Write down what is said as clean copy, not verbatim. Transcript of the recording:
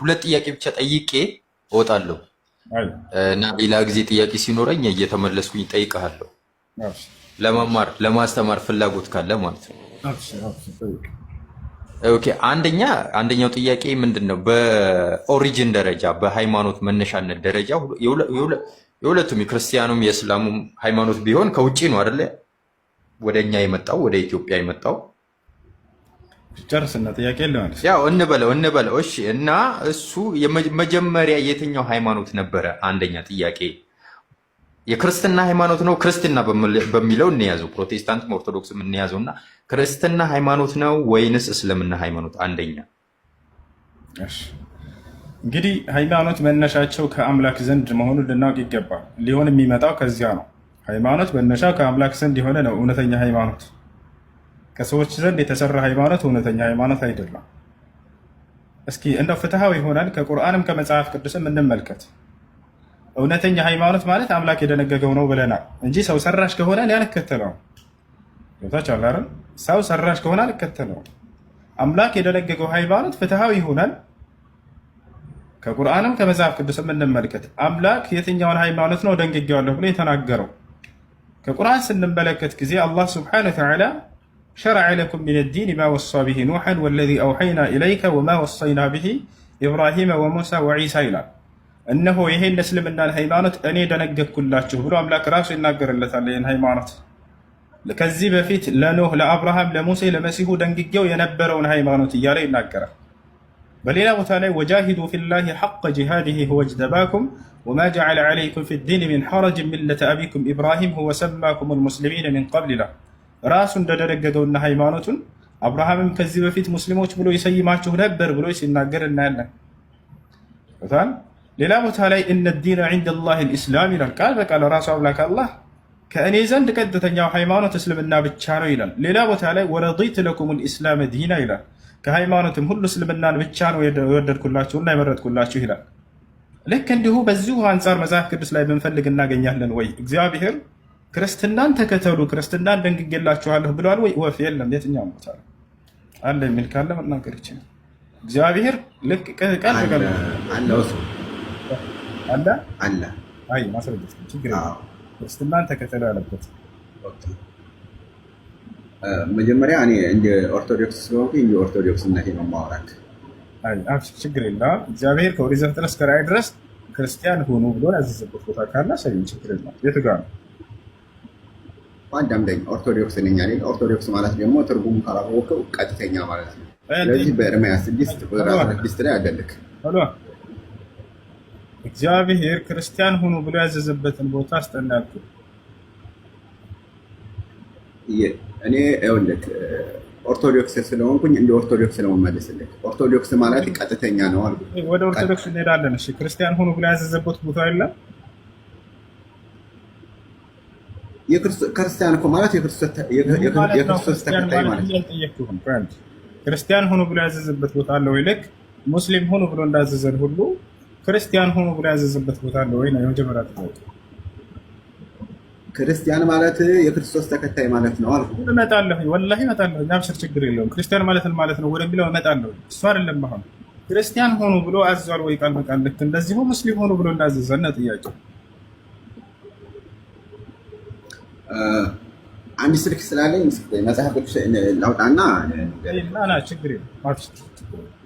ሁለት ጥያቄ ብቻ ጠይቄ እወጣለሁ እና ሌላ ጊዜ ጥያቄ ሲኖረኝ እየተመለስኩኝ እጠይቅሃለሁ። ለመማር ለማስተማር ፍላጎት ካለ ማለት ነው። Okay፣ አንደኛው ጥያቄ ምንድን ነው? በ origin ደረጃ፣ በሃይማኖት መነሻነት ደረጃ የሁለቱም የክርስቲያኑም የእስላሙም ሃይማኖት ቢሆን ከውጭ ነው አይደለ? ወደ እኛ የመጣው፣ ወደ ኢትዮጵያ የመጣው። ጨርስና ጥያቄ ልመልስ። ያው እንበለው እሺ። እና እሱ መጀመሪያ የትኛው ሃይማኖት ነበረ? አንደኛ ጥያቄ የክርስትና ሃይማኖት ነው። ክርስትና በሚለው እንያዘው፣ ፕሮቴስታንትም ኦርቶዶክስም እንያዘው እና ክርስትና ሃይማኖት ነው ወይንስ እስልምና ሃይማኖት? አንደኛ። እሺ፣ እንግዲህ ሃይማኖት መነሻቸው ከአምላክ ዘንድ መሆኑን ልናውቅ ይገባል። ሊሆን የሚመጣው ከዚያ ነው። ሃይማኖት መነሻው ከአምላክ ዘንድ የሆነ ነው እውነተኛ ሃይማኖት። ከሰዎች ዘንድ የተሰራ ሃይማኖት እውነተኛ ሃይማኖት አይደለም። እስኪ እንደው ፍትሃዊ ይሆናል ከቁርአንም ከመጽሐፍ ቅዱስም እንመልከት። እውነተኛ ሃይማኖት ማለት አምላክ የደነገገው ነው ብለናል እንጂ ሰው ሰራሽ ከሆነ እኔ አልከተለውም። ገብታችኋል አይደል? ሰው ሰራሽ ከሆነ አልከተለውም። አምላክ የደነገገው ሃይማኖት ፍትሃዊ ይሆናል። ከቁርአንም ከመጽሐፍ ቅዱስም እንመልከት። አምላክ የትኛውን ሃይማኖት ነው ደንግጌዋለሁ ብሎ የተናገረው? ከቁርአን ስንመለከት ጊዜ አላህ سبحانه وتعالى شرع لكم من الدين ما وصى به نوحا والذي أوحينا إليك وما وصينا به إبراهيم وموسى وعيسى ይላል። እነሆ ይሄን እስልምናን ሃይማኖት እኔ ደነገግኩላችሁ ብሎ አምላክ ራሱ ይናገርለታል። ይህን ሃይማኖት ከዚህ በፊት ለኖህ፣ ለአብርሃም፣ ለሙሴ፣ ለመሲሁ ደንግጌው የነበረውን ሃይማኖት እያለ ይናገራል። በሌላ ቦታ ላይ وجاهدوا في الله حق جهاده هو اجتباكم وما جعل عليكم في الدين من حرج ملة أبيكم إبراهيم هو سماكم المسلمين من قبل ይላል። ራሱ እንደደነገገውና ሃይማኖቱን አብርሃምም ከዚህ በፊት ሙስሊሞች ብሎ ይሰይማችሁ ነበር ብሎ ሲናገር እናያለን። ሌላ ቦታ ላይ إن الدين عند الله الإسلام ይላል። ቃል በቃል ራሱ አምላክ አላህ ከእኔ ዘንድ ቀጥተኛው ሃይማኖት እስልምና ብቻ ነው ይላል። ሌላ ቦታ ላይ ورضيت لكم الإسلام دينا ይላል። ከሃይማኖትም ሁሉ እስልምናን ብቻ ነው የወደድኩላችሁና የመረጥኩላችሁ ይላል። ልክ እንዲሁ በዚሁ አንጻር መጽሐፍ ቅዱስ ላይ ብንፈልግ እናገኛለን ወይ? እግዚአብሔር ክርስትናን ተከተሉ፣ ክርስትናን ደንግጌላችኋለሁ ብለዋል ወይ? ወፍ የለም። የትኛውም ቦታ አለ የሚል ካለ መናገር ይችላል። እግዚአብሔር ልክ ቃል በቃል አለ። አለ። አይ፣ ማስረጃ ችግር የለም። ክርስትናን ተከተሉ ያለበት። መጀመሪያ እኔ እንደ ኦርቶዶክስ ስለሆንኩኝ እንደ ኦርቶዶክስነቴ ነው የማወራክ። አይ አብሽር፣ ችግር የለም። እግዚአብሔር ከኦሪት ዘፍጥረት እስከ ራዕይ ድረስ ክርስቲያን ሁኑ ብሎ ያዘዘበት ቦታ ካለ አሳየኝ፣ ችግር የለም። የቱ ጋር ነው? አዳምጠኝ። ኦርቶዶክስ ነኝ አይደል? ኦርቶዶክስ ማለት ደግሞ ትርጉሙ ካላወቀው ቀጥተኛ ማለት ነው። ስለዚህ በኤርምያስ 6 ቁጥር 16 ላይ አለልክ። እግዚአብሔር ክርስቲያን ሁኑ ብሎ ያዘዘበትን ቦታ አስጠናልኩ። እኔ ይኸውልህ ኦርቶዶክስ ስለሆንኩኝ እንደ ኦርቶዶክስ ነው የምመልስልህ። ኦርቶዶክስ ማለት ቀጥተኛ ነው አልኩህ። ወደ ኦርቶዶክስ እንሄዳለን። እሺ፣ ክርስቲያን ሁኑ ብሎ ያዘዘበት ቦታ የለም። ክርስቲያን እኮ ማለት የክርስቶስ ተከታይ ማለት ነው። ክርስቲያን ሁኑ ብሎ ያዘዘበት ቦታ አለ ወይ? ልክ ሙስሊም ሁኑ ብሎ እንዳዘዘን ሁሉ ክርስቲያን ሁኑ ብሎ ያዘዘበት ቦታ አለ ወይ ነው የመጀመሪያ ጥያቄ። ክርስቲያን ማለት የክርስቶስ ተከታይ ማለት ነው አልኩህ። እመጣለሁ፣ ወላሂ እመጣለሁ። አብሽር፣ ችግር የለውም። ክርስቲያን ማለት ማለት ነው ወደሚለው እመጣለሁ። እሱ አይደለም አሁን ክርስቲያን ሆኑ ብሎ አዟል ወይ? ቃል በቃል ልክ እንደዚሁ ሙስሊም ሆኑ ብሎ እንዳዘዘን ነው ጥያቄው። አንድ ስልክ ስላለኝ መጽሐፍ ቅዱስ ላውጣና ና ችግር የለም። አብሽር፣ ችግር የለም።